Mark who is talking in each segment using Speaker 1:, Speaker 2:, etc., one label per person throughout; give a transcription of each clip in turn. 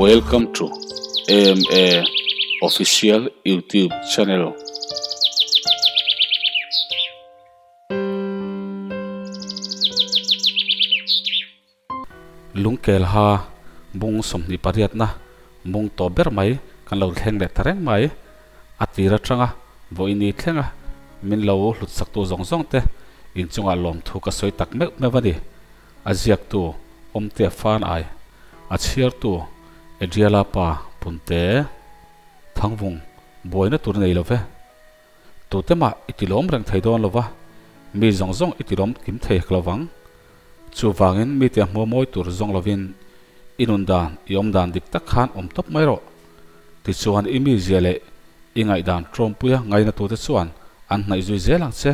Speaker 1: Welcome to AMA Official YouTube channel.
Speaker 2: Lungkelha bung 28na bung tawp ber mai kan lo thleng leh ta reng mai. A tir atanga vawiini thlenga min lo hlut sak tu zawng zawng te inchungah lawmthu ka sawi tak meuh meuh a ni. A ziaktu Awmtea Fan Ai, a chhiartu Adriala pa Punte Thangvung buaina tur nei lo ve. Tute mah i tilawm reng thei dawn lo va, mi zawng zawng i tilawm kim thei hek lo vang. Chuvangin mite a hmuh mawi tur zawng lovin i nun dan, i awm dan dik tak khan awm tawp mai rawh. Tichuan i mizia leh i ngaihdan tawmpuia ngaina tute chuan an hnaih zui zel ang che.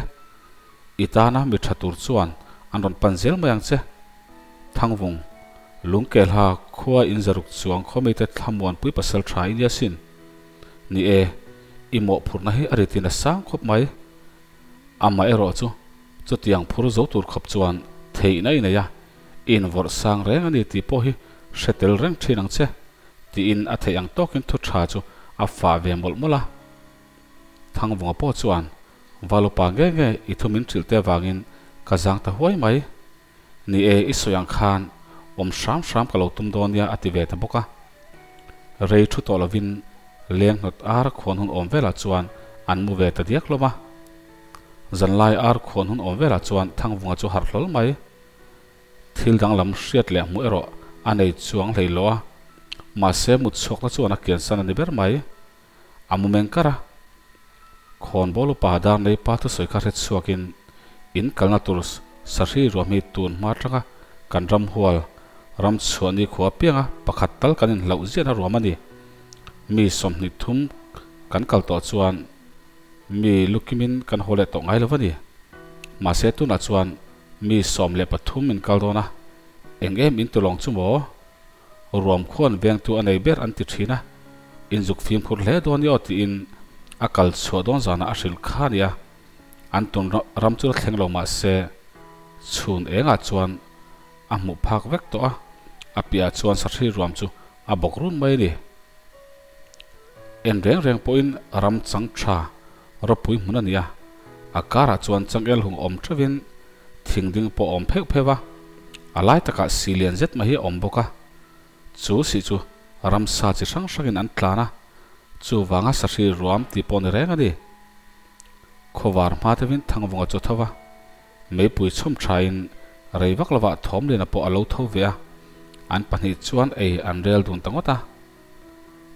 Speaker 2: I tana mi tha tur chuan an rawn pan zel mai ang che. Thangvung, Lungkelha khua inzaruk chuang khawmite thlamuanpui pasal tha i nia sin. Ni e, i mawhphurhna hi a ritin a sang khawp mai. Amaherawh chu chutiang phur zo tur khawp chuan theihna i nei a, i invawrh sang reng a ni tih pawh hi hre tel reng thin ang che, tiin a theih ang tawkin thu tha chu a fah ve mawlh mawlh a. Thangvunga pawh chuan, Valupa nge nge i thu min hrilh te avangin ka zang ta huai mai. Ni e, i sawi ang khan awm hram hram ka lo tum dawn nia a ti ve ta bawk a. Rei thu tawh lovin leng hnawt ar khuan hun awm velah chuan an mu ve ta diak hlawm a. Zanlai ar khuan hun awm velah chuan Thangvunga chu harh hlawl mai. Thil danglam hriat leh hmuh erawh a nei chuang hlei lo a, mahse mut chhuakna chuan a kiansan a ni ber mai. A mu meng kar a. Khawnbawl upa dar nei pa thusawi kha hre chhuakin in kalna tur sahri ruam hi tun hma atanga kan ram hual ram chhuah ni khua apianga pakhat tal kan inhlauh ziahna ruam a ni. Mi 23 kan kal tawh chuan mi lukimin kan haw leh tawh ngai lo a ni. Mahse tunah chuan mi 13 in kal dawn a, eng em in tulawng chu maw? Ruam khuan vengtu a nei ber an ti thin a, inzuk fimkhur hle dawn i aw tiin a kal chhuah dawn zanah a hrilh kha a nia. An tun ram chu la thleng lo mah se chhun engah chuan a hmuh phak vek tawh a, a piahah chuan sahri ruam chu a bawk run mai a ni. En reng reng pawhin ram chang tha ropui hmun a ni a, a karah chuan changel hung awm theuhin Thing ding pawh a awm pheuh pheuh a, a lai takah si lian zet mai hi a awm bawk a. Chu si chu ramsa chi hrang hrangin an tlan a, chuvanga sahri ruam tih pawh ni reng a ni. Khawvar hma deuhin Thangvunga chu a tho va, meipui chhawm thain rei vak lovah Thawmliana pawh a lo tho ve a, an pahnih chuan ei an rel dun ta ngawt a.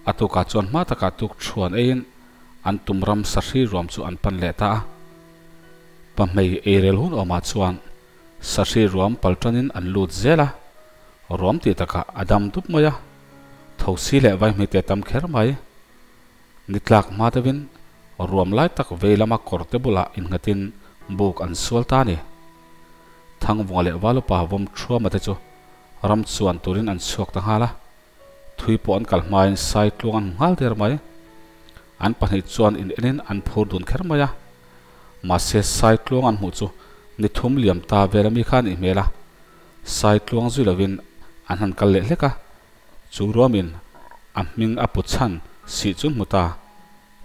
Speaker 2: A tukah chuan hma takah tuk thuan eiin an tum ram sahri ruam chu an pan leh ta a. Pahmei eirel hun awmah chuan sahri ruam pal tanin an lut zel a, ruam tih takah a dam dup mai a, thosi leh vaihmite tam kher mai. Ni tlak hma deuhin ruam lai tak vei lama kawrte bulah innghatin buk an sual ta a ni. Thangvunga leh Valupa vawm thuama te chu ram chuan turin an chhuak ta nghal a. Thui pawh an kal hmain sai tluang an hmu nghal der mai. An pahnih chuan in enin an phur dun kher mai a. Mahse sai tluang an hmuh chu ni thum liam ta vel ami kha a nih hmel a. Sai tluang zui lovin an han kal leh hlek a. Chu ruamin a hming a pu chhan sih chu hmu ta.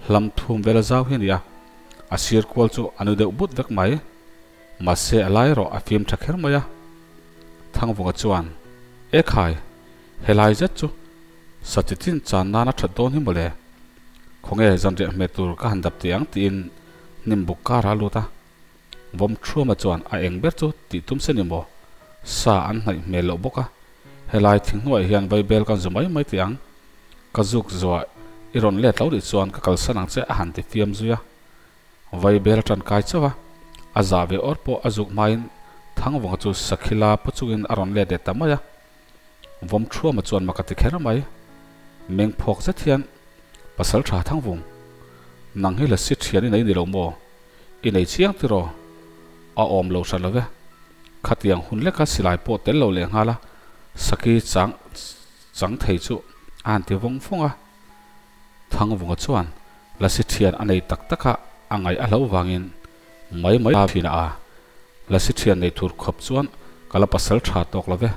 Speaker 2: Hlam thum vel a zau hi a ni a. A sir kual chu a nu deuh but vek mai. Mahse a lai erawh a fim tha kher mai a. Thangvunga chuan, E khai! Helai zet chu sa chi chin chan nan a that dawn hi mawle. Khawnge zanriah hmeh tur ka han dap teh ang tiin hnim buk kar a lut a. Vawm Thuama chuan a eng ber chu tih tum se ni maw? Sa an hnaih hmel loh bawk a. Helai thing hnuaiah hian vaibel kan zu mai mai teh ang. Ka zuk zuah i rawn let lo rih chuan ka kalsan ang che a han ti fiam zui a. Vaibel a tankai chauh a, a zah ve awr pawh a zuk hmain Thangvunga chu Sakhila pu chungin a rawn let leh ta mai a. Vawm Thuama chuan mak a ti kher mai. Meng phawk zet hian, Pasal tha Thangvung, nang hi lasi thian i nei ni lo maw? I nei chiang tiraw? A awm lo hran lo ve. Khatiang hun leka silai pawh tel lo leh nghal a, Saki chang chang thei chu a han ti vawng vawng a. Thangvunga chuan lasi thian a nei tak tak a, a ngaih a hlauh vangin mai mai thin a, lasi thian nei tur khawp chuan ka la pasal tha tawk lo ve.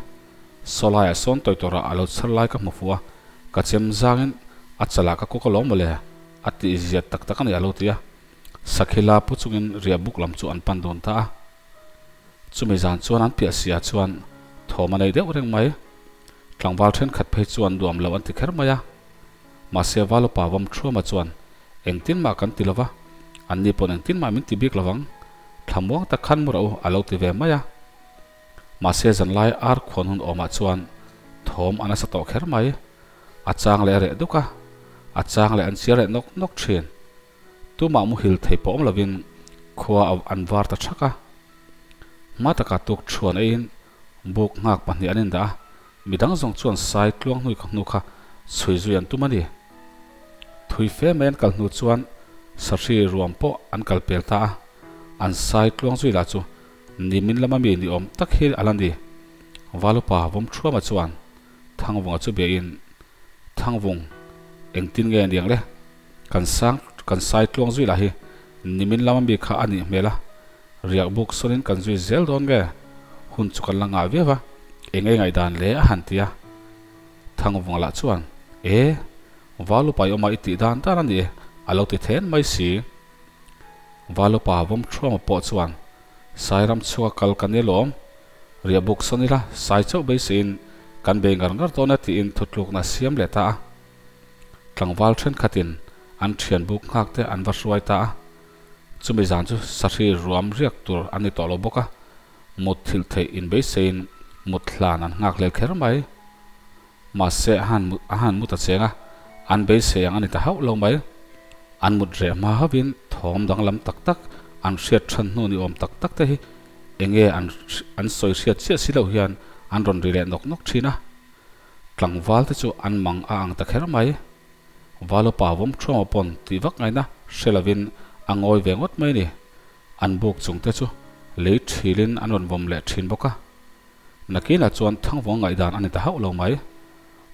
Speaker 2: Sawlaiah sawn tawi tawrah a lo chhar lai ka hmu fuh a, Ka chem zangin a chalah ka kawk alawm mawle, a tih ziat tak tak a ni a lo ti a. Sakhila pu chungin riahbuk lam chu an pan dun ta a. Chumi zan chuan an piah si ah chuan thawm a nei deuh reng mai. Tlangval thenkhat phei chuan nuam lo an ti kher mai a. Mahse Valupa vawm thuama chuan engtin mah kan ti lova, anni pawn engtin mah min ti bik lovang, thlamuang tak khan mu rawh u a lo ti ve mai a. Mahse zanlai ar khuan hun awmah chuan thawm a nasa tawh kher mai. A chang leh a reh duk a, a chang leh an chiar leh nawk nawk thin. Tumah muhil thei pawh awm lovin khua an var ta thak a. Hma takah tuk thuan eiin buk nghak pahnih an indah a, midang zawng chuan sai tluang hnui kha hnu kha chhui zui an tum a ni. Thui fe mai an kal hnu chuan sahri ruam pawh an kal pel ta a, an sai tluang zui lah chu nimin lama mi ni awm tak hi a la ni. Valupa Vawmthuama chuan Thangvunga chu biain, Thangvung, engtin nge niang le? Kan sang kan sai tluang zui lah hi nimin lama mi kha a nih hmel a, riak buk sawnin kan zui zel dawn nge? Hun chu kan la ngah viau a, eng ei ngaihdan le a han ti a. Thangvunga lah chuan, E, Valupa i awm a i tih dan dan a ni e, a lo ti then mai si. Valupa vawm thuama pawh chuan, Sairam chhuak kal kan ni lawm, riah buk sawn ila sai chauh beiseiin kan bei ngar ngar dawn e tiin thutlukna a siam leh ta a. Tlangval thenkhatin an thian buk nghak te an va hruai ta a, chumi zan chu sahri ruam riak tur an ni tawh lo bawk a, mut thilh theih inbeiseiin mut hlan an nghak hlel kher mai. Mahse a han a han mut a cheng a, an beisei ang a ni ta hauh lo mai. An mut reh hma hauhin thawm danglam tak tak, an hriat than hnu ni awm tak tak te hi enge an an sawi hriat chiah si loh hian an rawn ri leh nawk nawk thin a. Tlangval te chu an mang a ang ta kher mai. Valupa vawm thuama pawn tih vak ngaihna hre lovin a ngawi ve ngawt mai ni. An buk chung te chu lei thilin an rawn vawm leh thin bawk a. Nakinah chuan thangvawng ngaihdan a ni ta hauh lo mai.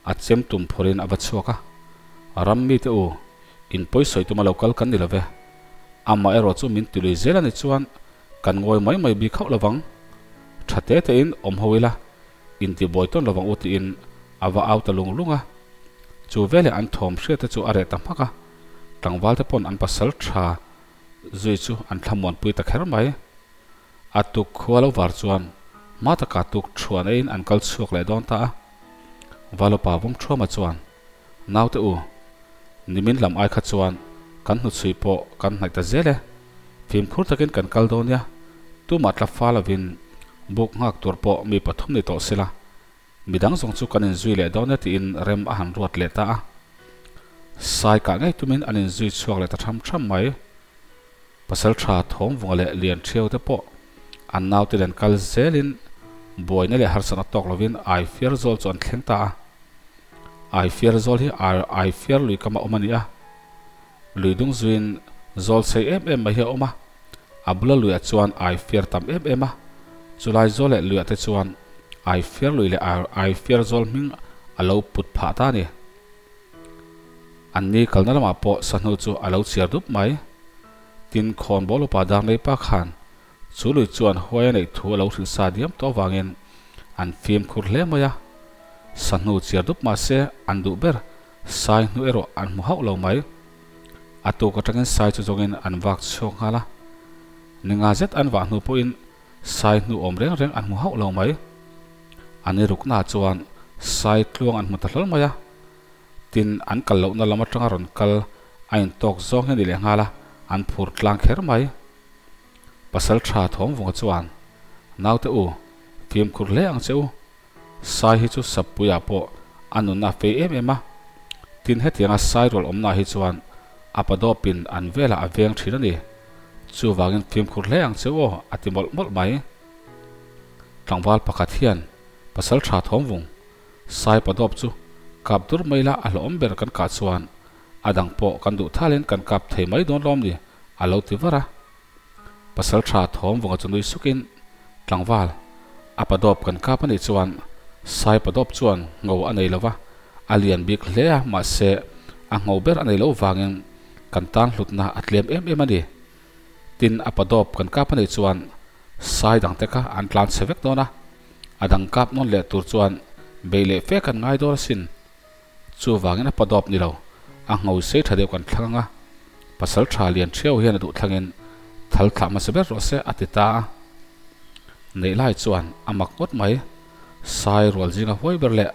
Speaker 2: A chem tum phawrhin a va chhuak a. Ram mite u, in pawi sawi tuma lo kal kan ni lo ve. Amah erawh chu min tilui zel a ni chuan kan ngawi mai mai bik hauh lovang. Tha te tein awm ho ila, intibuai tawn lovang u tiin a va au ta lung lung a. Chu veleh an thawm hriat te chu a reh ta hmak a, tlangval te pawn an pasal tha zui chu an thlamuanpui ta kher mai. A tuk khua lo var chuan hma taka tuk thuan eiin an kal chhuak leh dawn ta a. Valupa vawm thuama chuan, Naute u, nimin lam ai kha chuan kan hnuchhui pawh kan hnaih ta zel e. Fimkhur takin kan kal dawn nia, tumah tla fa lovin buk nghak tur pawh mi pathum ni tawh sela, midang zawng chu kan inzui leh dawn nia tiin rem a han ruat leh ta a. Sai kah ngei tumin an inzui chhuak leh ta tham tham mai. Pasal tha Thawmvunga leh Lianṭhiau te pawh an naute nen kal zelin buaina leh harsatna tawk lovin Aifiar zawl chu an thleng ta a. Aifiar zawl hi Aifiar lui kama awm a ni a. Lui dung zuiin zawl sei em em mai hi a awm a, a bula luiah chuan Aifiar tam em em a, chulai zawl leh luiah te chuan Aifiar lui leh Aifiar zawl hming a lo put phah ta a ni. Anni kalna lamah pawh sahnu chu a lo chiar dup mai. Tin, khawnbawl upa Darnei pa khan chu lui chuan huai a neih thu a lo hrilh sa diam tawh avangin an fimkhur hle mai a. Sahnu chiar dup mah se an duh ber sai hnu erawh an hmu hauh lo mai. A tuk atangin sai chu zawngin an vak chhuak nghal a. Ninga zet an vah hnu pawhin sai hnu awm reng reng an hmu hauh lo mai. An i ruknaah chuan sai tluang an hmu ta hlawl mai a. Tin, an kal lohna lam atanga rawn kal a intawk zawng hi a ni leh nghal a, an phur tlang kher mai. Pasal tha Thawmvunga chuan, Naute u, fimkhur hle ang che u. Sai hi chu Sappuiah pawh a nunna a fei em em a. Tin, hetianga sai rual awmnaah hi chuan a padawpin an velah a veng thin a ni. Chuvangin fimkhur hle ang che u aw, a ti mawlh mawlh mai. Tlangval pakhat hian Pasal tha Thawmvung, Sai padawp chu kap dur mai la a hlawhawm ber kan kah chuan a dang pawh kan duh thalin kan kap thei mai dawn lawm ni a lo ti var a. Pasal tha thawm vunga chu nui sukin tlangval a padawp kan kap anih chuan sai padawp chuan ngho a nei lova a lian bik hle a mahse a ngho ber a nei loh vangin kan tan hlutna a tlem em em a ni. Tin a padawp kan kap anih chuan sai dangte kha an tlan chhe vek dawn a. A dang kap nawn leh tur chuan bei leh fe kan ngai dawn asin. Chuvangin a padawp ni lo, a ngho sei tha deuh kan thlang ang a, pasal tha lian thiau hian a duh thlangin thal thlah hmasa ber rawh se a ti ta a. Neih lai chuan a mak ngawt mai. Sai rual zinga huai ber leh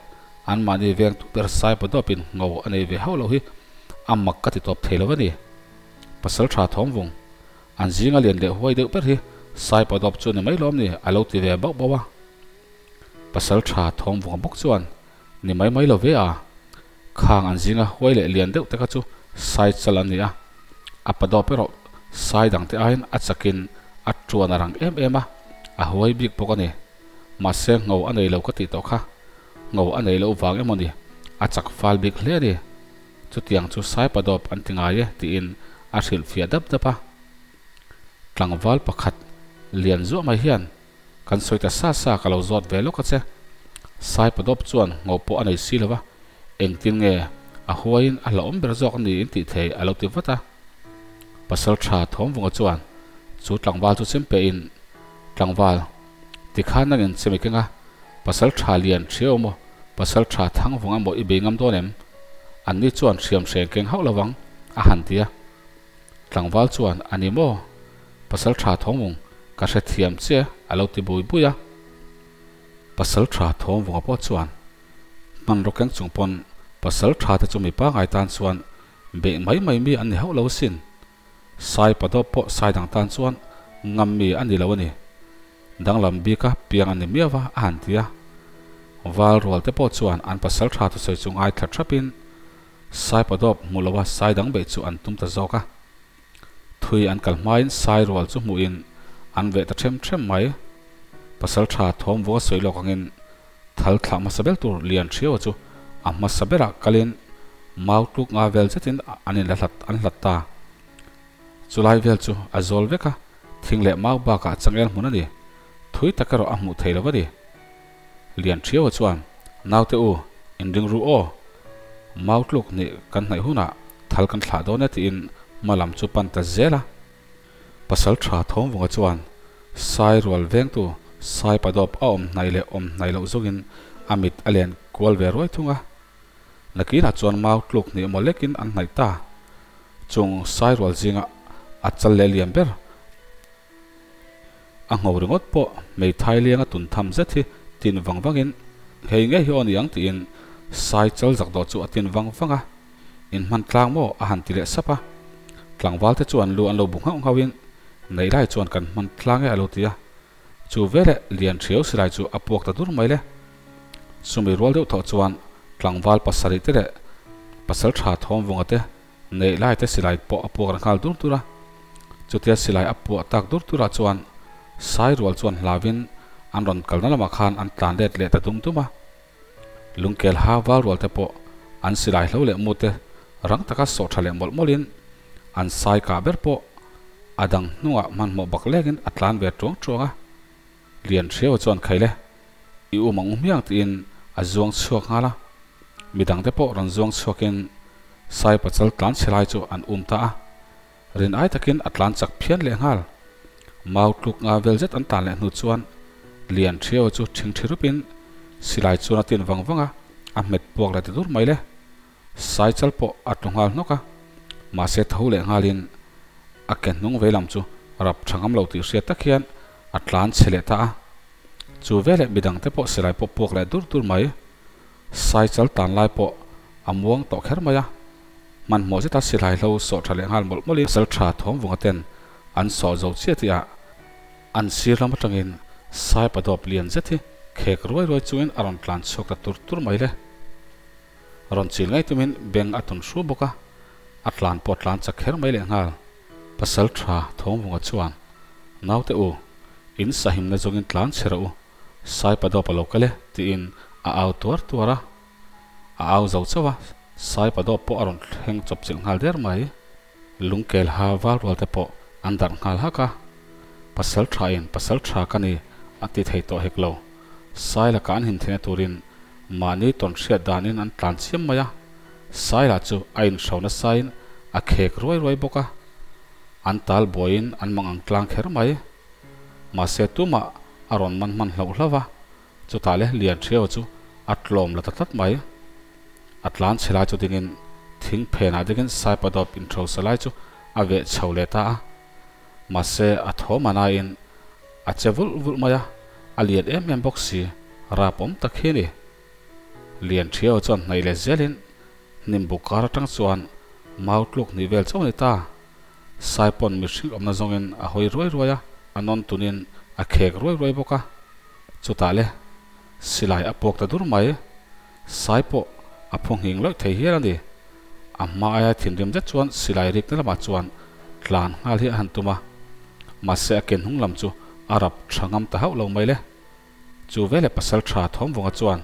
Speaker 2: anmahni vengtu ber sai padawpin ngho a nei ve hauh loh hi a mak ka ti tawp thei lo a ni. Pasal tha thawm vung an zinga lian leh huai deuh ber hi sai padawp chu a ni mai lawm ni a lo ti ve bauh bauh a. Pasal tha thawm vunga bawk chuan ni mai mai lo ve a, khang an zinga huai leh lian deuh te kha chu sai chal an ni a, a padawp erawh sai dang te aiin a chakin a tuan a rang em em a, a huai bik bawk a ni. Mahse ngho a nei lo ka tih tawh kha, ngho a nei loh vang emaw ni, a chak fal bik hle a ni. Chutiang chu sai padawp an ti ngai e tiin a hrilhfiah dap dap a. Tlangval pakhat lian zuah mai hian Kan sawi ta sa sa ka lo zawt ve lawk a che. Saipadawp chuan ngho pawh a nei si lo va, engtin nge a huaiin a hlauhawm ber zawk a ni in tih thei a lo ti vat a. Pasal tha Thawmvunga chuan chu tlangval chu chim pehin, Tlangval, tikhan nangin chemi keng a, pasal tha lian hriau maw, pasal tha Thangvunga maw i bei ngam dawn em? Anni chuan hriam hreng keng hauh lovang, a han ti a. Tlangval chuan, A ni maw? Pasal tha Thawngvung, ka hrethiam che, a lo ti bui bui a. Pasal tha Thawngvunga pawh chuan, Hmanraw keng chung pawn pasal tha te chu mi pangai tan chuan beih mai mai mi an ni hauh lo asin. Sai padawp pawh sai dang tan chuan ngam mi a ni lo a ni. Danglam bika piang an ni miau va, a han ti a. Val rual te pawh chuan an pasal tha thusawi chu ngaithla thapin, Saipadawp hmu loa sai dang beih chu an tum ta zawk a. Thui an kal hmain sai rual chu hmuhin an veh ta them them mai. Pasal tha thawm vua sawi lawk angin thal thlah hmasa ber tur lian thiaua chu a hmasa berah kalin mau tluk nga vel zetin an inla hlat an hlat ta. Chulai vel chu a zawl vek a, thing leh mau bakah changel hmun a ni. Thui tak erawh a hmuh thei lo a ni. Lian Thiaua chuan, Naute u, inring ru aw. Mau tluk nih kan hnaih hunah thal kan thlah dawn e tiin hma lam chu pan ta zel a. Pasal tha Thawmvunga chuan sai rual vengtu sai padawp a awm hnaih leh awm hnaih loh zawngin a mit a len kual ve ruai thung a. Nakinah chuan mau tluk hnih maw lekin an hnaih ta. Chung sai rual zinga a chal leh lian ber A ngho ringawt pawh hmeithai lianga tun tham zet hi tin vang vangin hei ngei hi aw ni ang tiin sai chal zak dawh chu a tin vang vang a, in hman tlang maw a han ti leh sap a. Tlangval te chuan lu an lo bu nghauh nghauhin neih lai chuan kan hman tlang e a lo ti a. Chu veleh lian thiau silai chu a puak ta dur mai le. Chumi rual deuh thawh chuan tlangval pasarih te leh pasal tha thawmvunga te Neih lai te silai pawh a puak reng nghal dur dur a, chutia silai a puah tak dur durah chuan sai rual chuan hlauin an rawn kalna lamah khan an tlan let leh ta dum dum a. Lungkel ha val rual te pawh an silai hlo leh mu te rang taka sawh tha leh mawlh mawlhin an sai kah ber pawh a dang hnungah hmanhmawh bak lekin a tlan ve tuang tuang a. Lian Hriaua chuan Khaile, i um ang u hmiang tiin a zuang chhuak nghal a. Midangte pawh rawn zuang chhuakin Sai pachal tlan chhe lai chu an um ta a. Rin ai takin a tlan chak phian leh nghal. Mau tluk nga vel zet an tlan leh hnu chuan Lian Hriaua chu thingthi rupin silai chuan a tin vang vang a, a hmet puak leh ta dur mai le. Sai chal pawh a tlu nghal hnawk a, mahse tho leh nghalin a ke hnung vei lam chu rap tha ngam lo tih hriat tak hian a tlan chhe leh ta a. Chu veleh midangte pawh silai pawh puak leh dur dur mai. Sai chal tan lai pawh a muang tawh kher mai a, hmanhmawh zeta silai hlo sawh tha leh nghal mawlh mawlhin sal tha thawmvunga ten an sawh zo chiah tih ah an sir lam atangin sai padawp lian zet hi khek ruai ruai chungin a rawn tlan chhuak ta tur tur mai le. Rawn chil ngei tumin beng a tun hru bawk a, a tlan pawh tlan chak kher mai leh nghal. Pasal tha Thawngvunga chuan, Naute u, in sahimna zawngin tlan chhe rawh u, Saipadawp a lo kal e, tiin a au tuar tuar a. A au zo chauh a, Saipadawp pawh a rawn thleng chawp chilh nghal der mai. Lungkel ha val rual te pawh an darh nghal hak a, Pasal tha in pasal tha ka ni a ti thei tawh hek lo. Saila ka an him theihna turin mahni tawn hriat danin an tlan chiam mai a, Saila chu a inhro nasain a khek ruai ruai bawk a, an tal buaiin an mang ang tlang kher mai. Mahse tumah a rawn man hman hlauh hlauh a, chutah le Lianhriaua chu a tlawm la ta tlat mai. A tlan chhe lai chu dingin thing phenah dingin Saipadawp inhrosa lai chu a veh chho leh ta a. Mahse a thaw manaiin a che vulh vulh mai a, a lian em em bawk si, rap awm tak hi a ni. Lian Thiau chuan hnaih leh zelin hnim buk kar atang chuan mau tluk hnih vel chauh a ni ta. Saipawn mihring awmna zawngin a hawi ruai ruai a, a nawn tunin a khek ruai ruai bawk a. Chutah le, silai a puak ta dur mai. Sai pawh a phu nghing lawih thei hial a ni. A hma aia thinrim zet chuan silai rikna lamah chuan tlan nghal hi a han tum a. Mahse a ke hnung lam chu a rap tha ngam ta hauh lo mai le. Chu veleh pasal tha Thawmvunga chuan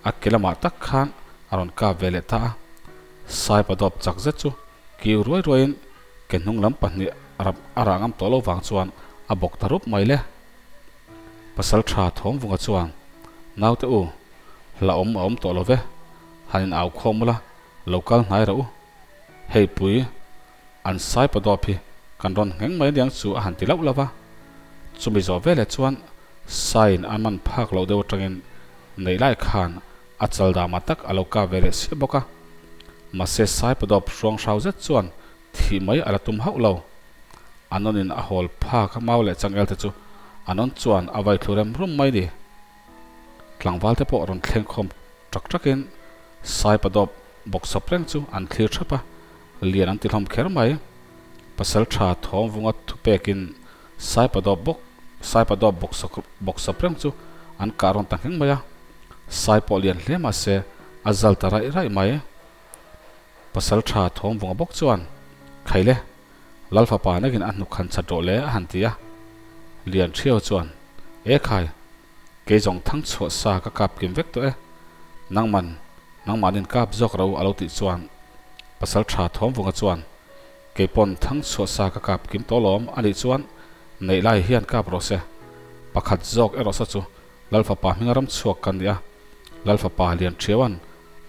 Speaker 2: a ke lamah tak khan a rawn kap ve leh ta a. Sai padawp chak zet chu kiu ruai ruaiin ke hnung lam pahnih rap a rah ngam tawh lo vang chuan a bawk ta rup mai le. Pasal tha Thawmvunga chuan, Naute u, hla awm a awm tawh lo ve, han in au khawm ula, lo kal hnai rah u. Hei pui, an sai padawp hi kan rawn ngheng mai aniang chu a han ti lauh lauh va. Chumi zawh veleh chuan saiin a man phak loh deuh atangin neih lai khan a chal damah tak a lo kap ve leh siah bawk a. Mahse sai padawp hruang hrau zet chuan thih mai a la tum hauh lo. A nawnin a hawl phak a mau leh changel te chu a nawn chuan a vai thlu rem rum mai ni. Tlangval te pawh rawn thleng khawm ṭak ṭakin sai padawp bawk sawp reng chu an thlir ṭhap a, lian an ti hlawm kher mai. Pasal ṭha thawm vunga thu pekin sai padawp bawk sai padawp bawk sawk bawk sawp reng chu an kah rawn ta ngheng mai a, sai pawh lian hle mah se a zal ta raih raih mai. Pasal ṭha thawm vunga bawk chuan, Khaile, Lal fapa nakin a hnuk han chat rawh le a han ti a. Lian Ṭhiau chuan, E khai, kei zawng thang chhuah sa ka kap kim vek tawh e. Nangman, nangmahnin kap zawk ro a lo tih chuan Pasal ṭha Thawmvunga chuan, Kei pawn thang chhuah sa ka kap kim tawh lawm a nih chuan neih lai hian kap rawh se. Pakhat zawk erawh saw chu Lal fapa hminga ram chhuak ka ni a, Lal fapa Lian Ṭhiauan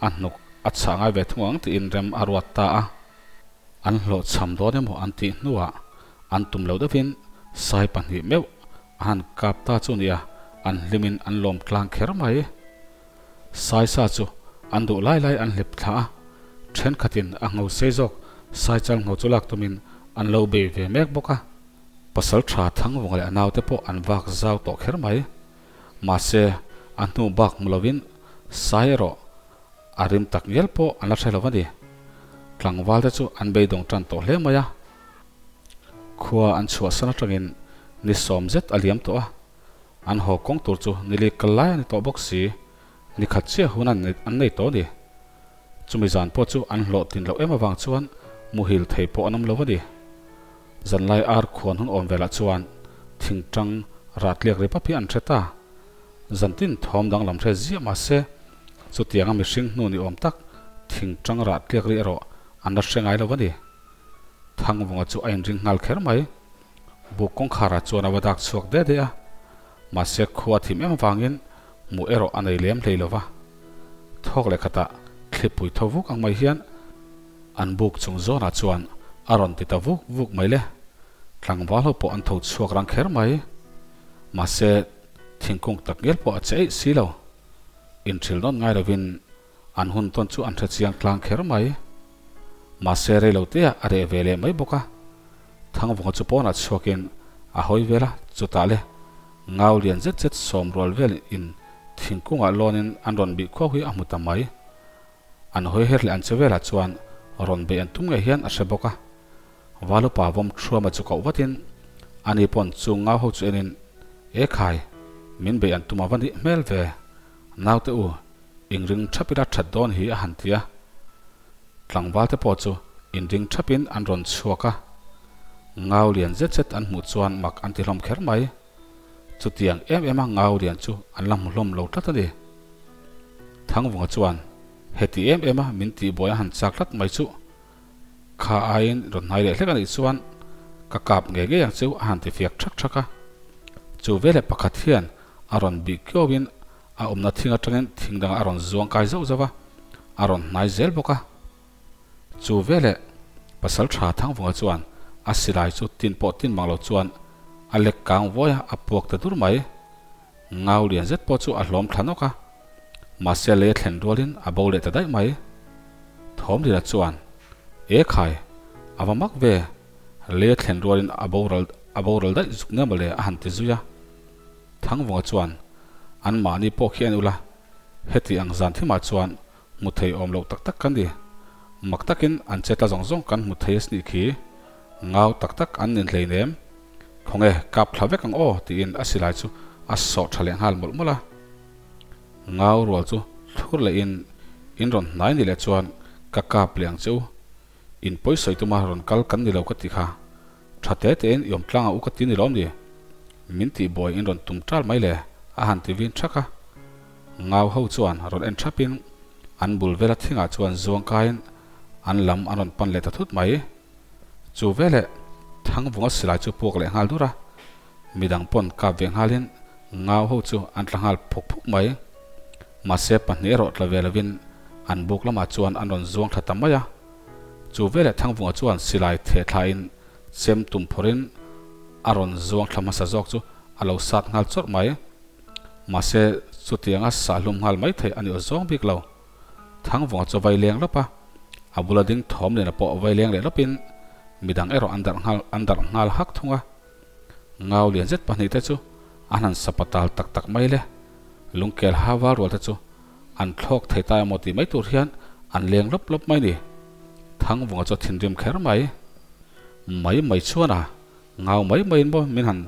Speaker 2: a hnuk a chhah ngai ve thung ang tiin rem a ruat ta a. An hlawhchham dawn emaw an tih hnuah an tum lo deuhin sai pahnih meuh a han kap ta chu nia, an hlimin an lawm tlang kher mai. Sai sa chu an duh lai lai an hlep thla a, thenkhatin a ngho sei zawk sai chal ngho chu lak tumin an lo bei ve mek bawk a. Pasal tha Thangvunga leh a naute pawh an vak zau tawh kher mai. Mahse, a hnu bak hmu lovin sai erawh A rim tak ngial pawh an la hre lo a ni. Tlangval te chu an beidawng tan tawh hle mai a. Khua an chhuahsan atangin ni sawm zet a liam tawh a. An haw kawng tur chu nili kal lai a ni tawh bawk si. Ni khat chiah hun an nei tawh a ni. Chumi zan pawh chu an hlawh tin loh em avang chuan muhil thei pawh an awm lo a ni. Zanlai ar khuan hun awm velah chuan thingtang rahtliak ri pap hi an hre ta. Zantin thawm danglam hre ziah mah se, chutianga mihring hnu ni awm tak thing tang rah tliak ri erawh an la hre ngai lo a ni. Thangvunga chu a inring nghal kher mai. Buk kawngkharah chuan a va dak chhuak de de a, mahse khua a thim em avangin hmuh erawh a nei lem hlei lo va. Thawk leh khatah thlipui tho vuk ang mai hian an buk chung zawnah chuan a rawn ti ta vuk vuk mai le. Tlangval ho pawh an tho chhuak rang kher mai. Mahse. Thingkung tak ngial pawh a che eih si lo. Inthil nawn ngai lovin an hun tawn chu an hre chiang tlang kher mai. Mahse rei lo teah a reh ve leh mai bawk a. Thangvunga chu pawnah chhuakin a hawi vel a, chutah le ngau lian zet zet sawm rual vel in thingkungah lawnin an rawn bih khuau hi a hmu ta mai. An hawi her leh an che velah chuan rawn beih an tum ngei hian a hre bawk a. Valupa vawm thuama chu koh vatin ani pawn chu ngau ho chu enin, E khai, min beih an tum a va nih hmel ve, naute u, inring thap ila that dawn hi a han ti a. Tlangval te pawh chu inring thapin an rawn chhuak a, ngau lian zet zet an hmuh chuan mak an ti hlawm kher mai. Chutiang em em a ngau lian chu an la hmu hlawm lo tlat a ni. Thangvunga chuan, Heti em em a min tihbuai a han chak tlat mai chuh. Kha aiin rawn hnai leh hlek a nih chuan ka kap ngei ngei ang chu a han ti fiak thak thak a. Chu veleh pakhat hian a rawn bih kiauin a awmna thing atangin thing dangah a rawn zuang kai zauh zauh a, a rawn hnai zel bawk a. Chu veleh pasal tha Thangvunga chuan a silai chu tin pawh tin mang lo chuan a lek kang vuai a, a puak ta dur mai. Ngau lian zet pawh chu a hlawm thla nawk a. Mahse lei a thlen rualin a bo leh ta daih mai. Thawmlina chuan, E khai, a va mak ve, lei a thlen rualin a boral a boral daih zuk nia mawle a han ti zui a. Thangvunga chuan, An mahni pawh khi en ula, heti ang zan thimah chuan hmu thei awm loh tak tak kan ni. Mak takin an che tla zawng zawng kan hmu thei a snih khi. Ngau tak tak an nin hleinem. Khawnge kap thla vek ang aw tiin a silai chu a sawh tha leh nghal mawlh mawlh a. Ngau rual chu thlur leh in in rawn hnai ni leh chuan ka kap leh ang che u. In pawi sawi tuma rawn kal kan ni lo ka ti kha. Tha te tein i awm tlang a u ka ti ni lawm ni? Min tih buai in rawn tum tal mai le a han ti vin thak a. Ngau ho chuan rawn en thap in an bul vela thingah chuan zuang kaiin an lam an rawn pan leh ta thut mai. Chu veleh Thangvunga silai chu puak leh nghal dur a, midang pawn kap ve nghalin ngau ho chu an tla nghal phuk phuk mai. Mahse pahnih erawh tla ve lovin an buk lamah chuan an rawn zuang thla ta mai a. Chu veleh Thangvunga chuan silai theh thlain chem tum phawrhin a rawn zuang thla hmasa zawk chu a lo sat nghal chawrh mai. Mahse chutianga sahlum nghal mai theih a ni aw zawng bik lo. Thangvunga chu vai leng lawp a, a bula ding thawm lena pawh vai leng leh lawpin midang erawh an darh nghal an darh nghal hak thung a. Ngau lian zet pahnihte chu an han sapa tal tak tak mai le. Lungkel ha val rual te chu an thlawk thei ta emaw tih mai tur hian an leng lawp lawp mai ni. Thangvunga chu a thinrim kher mai. Mai mai chuan a Ngau mai maiin maw min han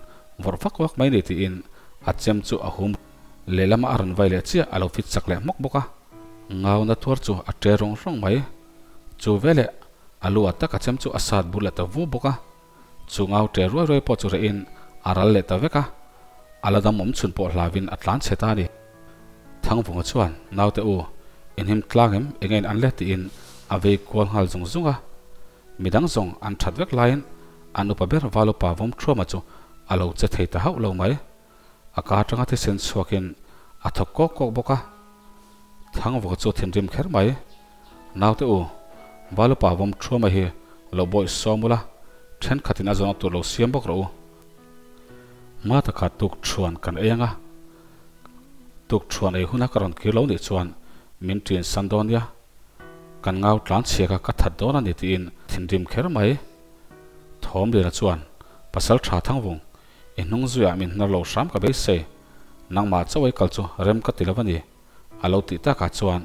Speaker 2: vawrh vak vak mai ni tiin a chem chu a hum lehlamah a rawn vai leh chiah a lo fit chak leh hmawk bawk a. Ngau na tuar chu a ṭe rawng rawng mai. Chu veleh a lu ah tak a chem chu a sat bur leh ta vu bawk a. Chu ngau ṭe ruai ruai pawh chu rehin a ral leh ta vek a. A la dam awm chhun pawh hlauin a tlan chhe ta a ni. Thangvunga chuan, Naute u, inhim tlang em eng en an le tiin a vei kual nghal zung zung a. Midang zawng an that vek laiin an upa ber Valupa Vawmthuama chu a lo che thei ta hauh lo mai. A ka atanga thisen chhuakin a thawk kawk kawk bawk a. Thangvawka chu thinrim kher mai. Naute u, Valupa Vawmthuama hi lo bawih sawm ula, thenkhatin a zawna tur lo siam bawk rawh u. Hma takah tuk thuan kan ei anga, tuk thuan ei huna ka rawn kir lo nih chuan min ṭin san dawn nia. Kan ngau tlan chhiak a ka that dawn a ni tiin thinrim kher mai. Thawmliana chuan, Pasal tha Thangvung, i hnung zuiah min hnar lo hram ka beisei. Nangmah chauh ei kal chu rem ka ti lo a ni, a lo tih takah chuan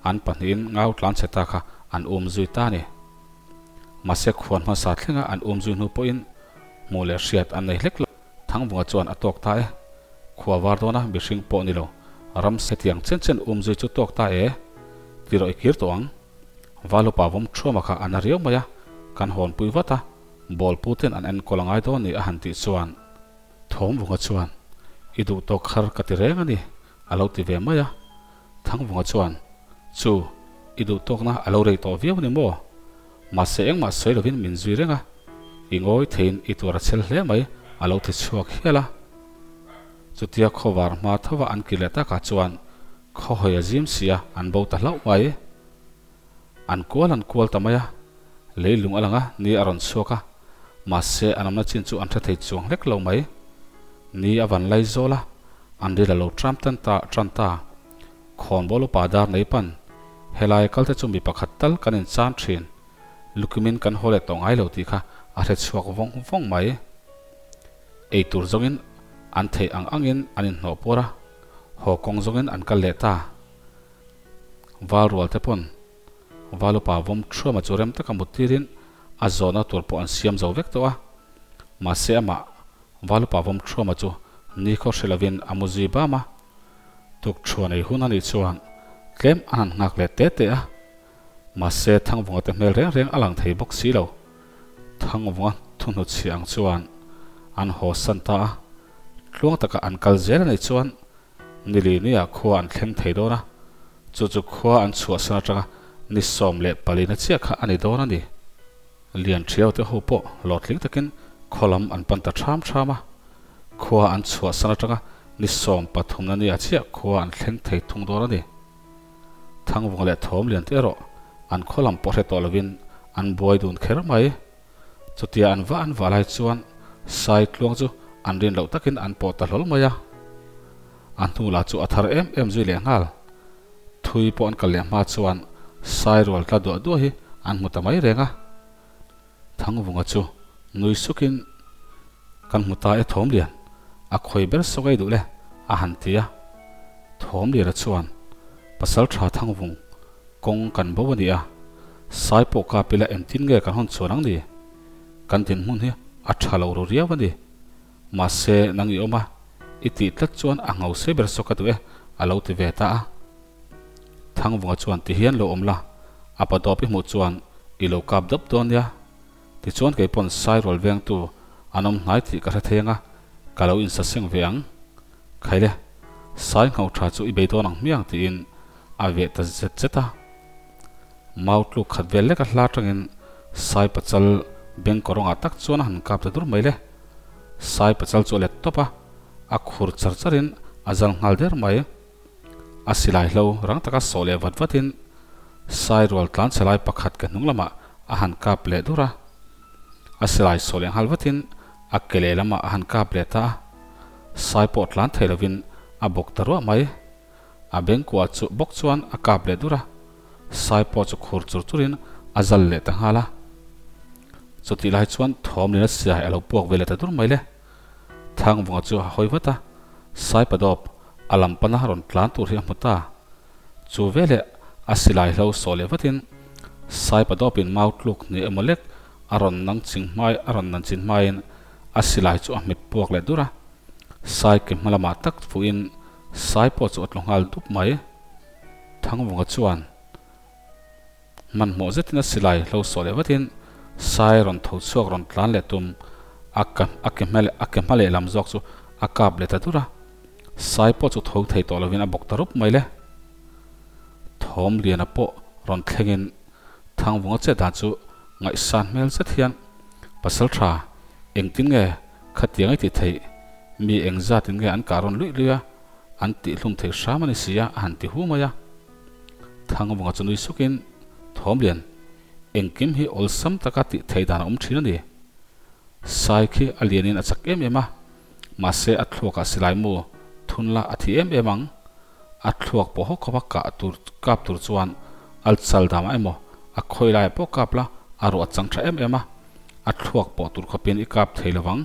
Speaker 2: an pahnihin ngau tlan chhe ta kha an um zui ta a ni. Mahse khuan hmasa thlenga an um zui hnu pawhin hmuh leh hriat an nei hlek lo. Thangvunga chuan a tawk ta e. Khua var dawna mihring pawh ni lo, ram hetiang chen chen um zui chu tawk ta e. Ti rawh i kir tawh ang. Valupa vawm thuama kha a na riau mai a, kan hawnpui vat a, ball pu ten an enkawl a ngai dawn ni a han tih chuan. Thawmvunga chuan, I duh tawk khar ka ti reng a ni, a lo ti ve mai a. Thangvunga chuan, Chu, i duh tawkna a lo rei tawh viau a ni maw? Mahse engmah sawi lovin min zui reng a, i ngawi theiin i tuar a chhel hle mai, a lo ti chhuak hial a. Chutia khawvar hma thova an kir leh takah chuan khawhawi a zim si a, an bo ta hlauh mai. An kual an kual ta mai a, leilung a lang a, ni a rawn chhuak a, mahse an awmna chin chu an hre thei chuang hlek lo mai. Ni a van lai zawl a, an ril a lo tram tan ta tan ta. Khawnbawl upa dar nei pan, helai kal te chu mi pakhat tal kan inchan thin, lukimin kan haw leh tawh ngai lo tih kha a hre chhuak vawng vawng mai. Ei tur zawngin an theih ang angin an inhnawh puar a, haw kawng zawngin an kal leh ta. Val rual te pawn Val upa vawm thuama chu rem taka mut tirin a zawhna tur pawh an siam zo vek tawh a. Mahse amah Val upa vawm thuama chu nikhaw hre lovin a mu zui bam a. Tuk thuan ei hun a nih chuan tlem an han nghak leh te te a. Mahse Thangvunga te hmel reng reng a lang thei bawk si lo. Thangvunga thuhnu chhia ang chuan an haw san ta a. Tluang taka an kal zel a nih chuan Nili nia khua an thleng thei dawn a, chu chu khua an chhuahsan atanga ni 14 na chiah kha a ni dawn a ni. Lian Thiau te ho pawh hlawhtling takin khaw lam an pan ta ṭham ṭham a, khua an chhuahsan atanga ni 13 na nia chiah khua an thleng thei thung dawn a ni. Thangvunga leh Thawm Lian te erawh an khaw lam pawh hre tawh lovin an buai dun kher mai. Chutia an vah an vah lai chuan Sai tluang chu an rin loh takin an pawh ta hlawl mai a. A hnu lah chu a thar em em zui leh nghal. Thui pawh an kal leh hma chuan sai rual tla duah duah hi an hmu ta mai reng a. Thangvunga chu nui sukin, Kan hmu ta e Thawmlian, a khawi ber sawk ei duh le, a han ti a. Thawmliana chuan, Pasal tha Thangvung, kawng kan bo a ni a, sai pawh kap ila engtin nge kan hawn chhuan ang ni? Kan dinhmun hi a tha lo ru riau a ni. Mahse, nang i awm a, i tih tlat chuan a ngho sei ber sawk a duh e, a lo ti ve ta a. Thangvunga chuan ti hian lo awm la, a pa dawp i hmuh chuan i lo kap dawp dawn nia. Tichuan kei pawn Sairual vengtu an awm hnai tih ka hre thei anga, ka lo insaseng ve ang. Khaile, Sai ngho tha chu i bei dawn ang hmiang tiin a veh ta zet zet a. Mau tluk khat vel lek a hla tangin Sai pachal beng kawrawngah tak chuan a han kap ta dur mai le. Sai pachal chu a let tawp a, a khur char charin a zal nghal der mai. A silai hlo rang taka sawh leh vat vatin Sai rual tlan chhe lai pakhat ke hnung lamah a han kap leh dur a. A silai sawh leh nghal vatin a ke leh lamah a han kap leh ta a. Sai pawh tlan thei lovin a bawk ta ruah mai. A bengkua chu bawk chuan a kap leh dur a, sai pawh chu khur chur churin a zal leh ta nghal a. Chutih lai chuan thawm leh nasa a lo puak ve leh ta dur mai le. Thangvunga chu a hawi vat a, sai padawp a lam pana rawn tlan tur hi a hmu ta. Chu veleh a silai hlo sawh leh vatin sai padawpin mau tluk hnih emaw lek a rawn nang ching hmai a rawn nan chin hmaiin a silai chu a hmet puak leh dur a. Sai ke hma lamah tak fuhin Sai pawh chu a tlu nghal dup mai. Thangvunga chuan hmanhmawh zetin a silai hlo sawh leh vatin Sai rawn tho chhuak rawn tlan leh tum a ka a ke hma leh a ke hma leh lam zawk chu a kap leh ta dur a. Sai pawh chu tho thei tawh lovin a bawk ta rup mai le. Thawm Liana pawh rawn thlengin Thangvunga chet dan chu ngaihsan hmel zet hian Pasal tha engtin nge Khatiang i ti theih, mi eng zatin nge an kah rawn luih luih a, an tihhlum thei hram a ni si a, a han ti hu mai a. Thangvunga chu nui sukin, Thawmlian, engkim hi awlsam taka tih theih dan a awm thin a ni. Sai khi a lianin a chak em em a, mahse a thluakah silai mu thun la a thi em em ang. A thluak pawh hawk khawpa kah tur kap tur chuan alchal damah emaw a khawi laiah pawh kap la, a ruah chang tha em em a. A thluak pawh tur khawpin i kap thei lo vang.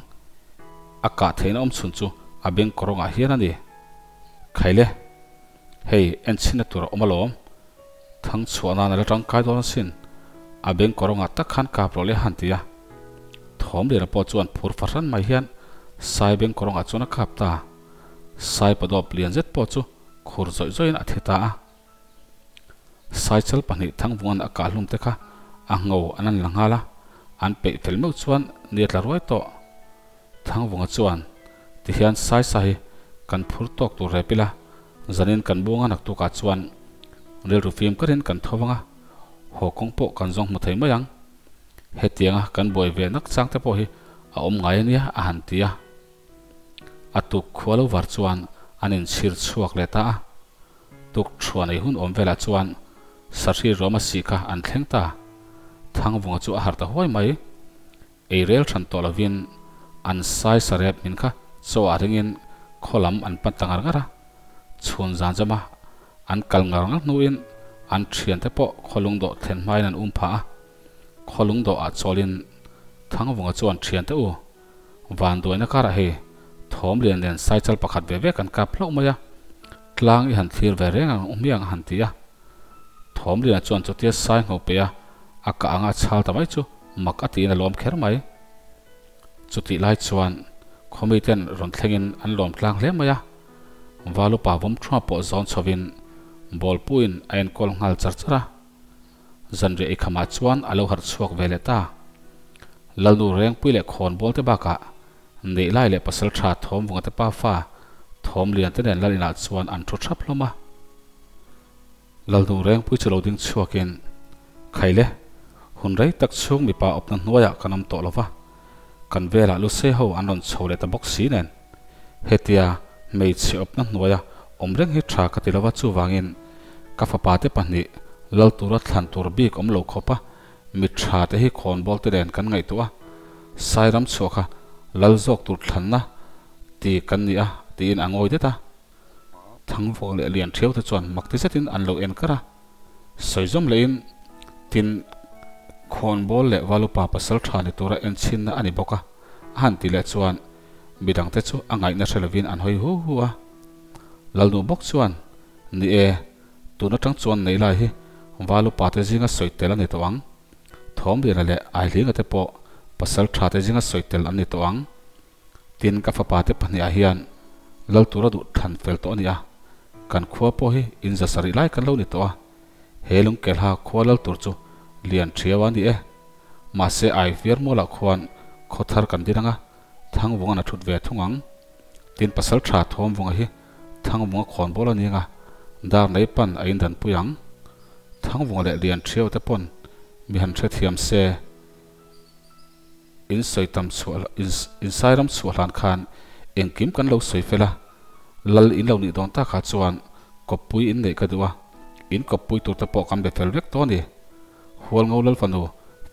Speaker 2: A kah theihna awm chhun chu a beng kawrawngah hian a ni. Khaile, hei en chhinna tur a awm alawm. Thang chhuah nan a la tangkai dawn asin. A beng kawrawngah tak khan kap rawh le han ti a. Thawm liana pawh chuan phur fahran mai hian sai beng kawrawngah chuan a kap ta. Sai padawp lian zet pawh chu khur zawih zawihin a thi ta a. Saichal pahnih Thangvunga'n a kah hlum te kha a ngho an an la nghal a, an peih fel meuh chuan ni a tla ruai tawh. Thangvunga chuan, Tihian Saisa hi kan phur tawk tur rep ila, zanin kan bunga naktukah chuan rilru fim karin kan tho vang a, haw kawng pawh kan zawng hmu thei mai ang. Hetianga kan buai ve nak chang te pawh hi a awm ngai ania a han ti a. A tuk khua lo var chuan an inchhir chhuak leh ta a. Tuk thuan ei hun awm velah chuan Sahri ruam a sih kha an thleng ta. Thangvunga chu a harh ta huai mai. Ei rel hran tawh lovin an sai sarep min kha chaw ah ringin khaw lam an pan ta ngar ngar a. Chhun zan zama an kal ngar ngar hnuin an thiante pawh khaw lungdawh thlen hmain an um phah a. Khaw lungdawh ah chawlin Thangvunga chuan thiante u Vanduaina karah hei thawm lian nen saichal pakhat ve ve kan kap hlauh mai a, tlang i han thlir ve reng ang hmiang a han ti a. Thawm liana chuan chutia sai ngho pe a, a kah anga a chhal ta mai chu mak a tiin a lawm kher mai. Chutih lai chuan khawmi ten rawn thlengin an lawm tlang hle mai a, Valupa vawm thua pawh zawn chhovin bawlpuiin a enkawl nghal char char a. Zanriah i khamah chuan a lo harh chhuak ve leh ta. Lalnu Rengpui leh Khawnbawl te bakah Neihlai leh Pasal tha Thawmvunga te pafa Thawm Lian te nen Lal inah chuan an thu thap hlawm a. Lalnu Rengpui chu lo ding chhuakin, Khaile, hun rei tak chhung mipa awpna hnuaiah kan awm tawh lo va, kan velah Lusei ho an rawn chho leh ta bawk si nen. Hetia hmeichhe awpna hnuaia awm reng hi tha ka ti lova chuvangin ka fapa te pahnih lal tura thlan tur bik awm lo khawpa mi tha te hi khawnbawl te nen kan ngaihtuah a, Sairam chhuah kha lal zawk tur thlanna ti kan ni a tiin a ngawi det a. Thangvawk leh lian ṭhiau te chuan mak ti zetin an lo en kar a. Sawi zawm lehin tin khawnbawl leh valupa pasal ṭha ni tura en chhinna a ni bawk a, a han ti leh chuan midangte chu a ngaihna hre lovin an hawi hu hu a. Lalnu bawk chuan, Ni e, tun aṭang chuan nei lai hi valupa te zinga sawi tel a ni tawh ang. Thawmliana leh Aihlinga te pawh pasal ṭha te zinga sawi tel an ni tawh ang. Tin, ka fapa te pahnih ah hian lal tura duh thlan fel tawh a ni a, kan khua pawh hi in za sarih lai kan lo ni tawh a, he lungkelha khua lal tur chu lian thiau a ni e. Mahse ai viar mualah khuan khaw thar kan din anga Thangvunga'n a thut ve thung ang. Tin, pasal tha Thawmvunga hi Thangvunga khawn bawl a ni anga dar nei pan a indanpui ang. Thangvunga leh lian thiau te pawn mi han hrethiam se. In sawi tam chhuah in sai ram chhuah hlan khan engkim kan lo sawi fel a, lal in lo nih dawn takah chuan kawppui in neih ka duh a, in kawppui tur te pawh kan be fel vek tawh a ni. Hualngo lal fanu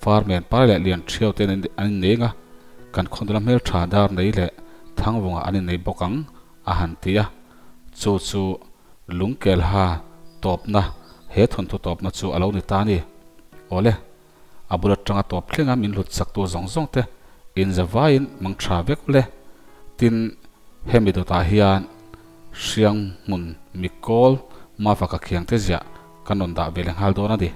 Speaker 2: Farmen Pai leh Lian Thiau te an inneng a, kan khawnula hmeltha dar nei leh Thangvunga an innei bawk ang a han ti a, chu chu Lungkelha tawpna he thawnthu tawpna chu a lo ni ta a ni. Awle. A bul atanga tawp thlenga min hlut chaktu zawng zawng te inzavaiin mang tha vek ule. Tin, hemi dawtah hian hriang hmun mikawl mava ka khiang te ziah kan rawn dah ve leh nghal dawn a ni.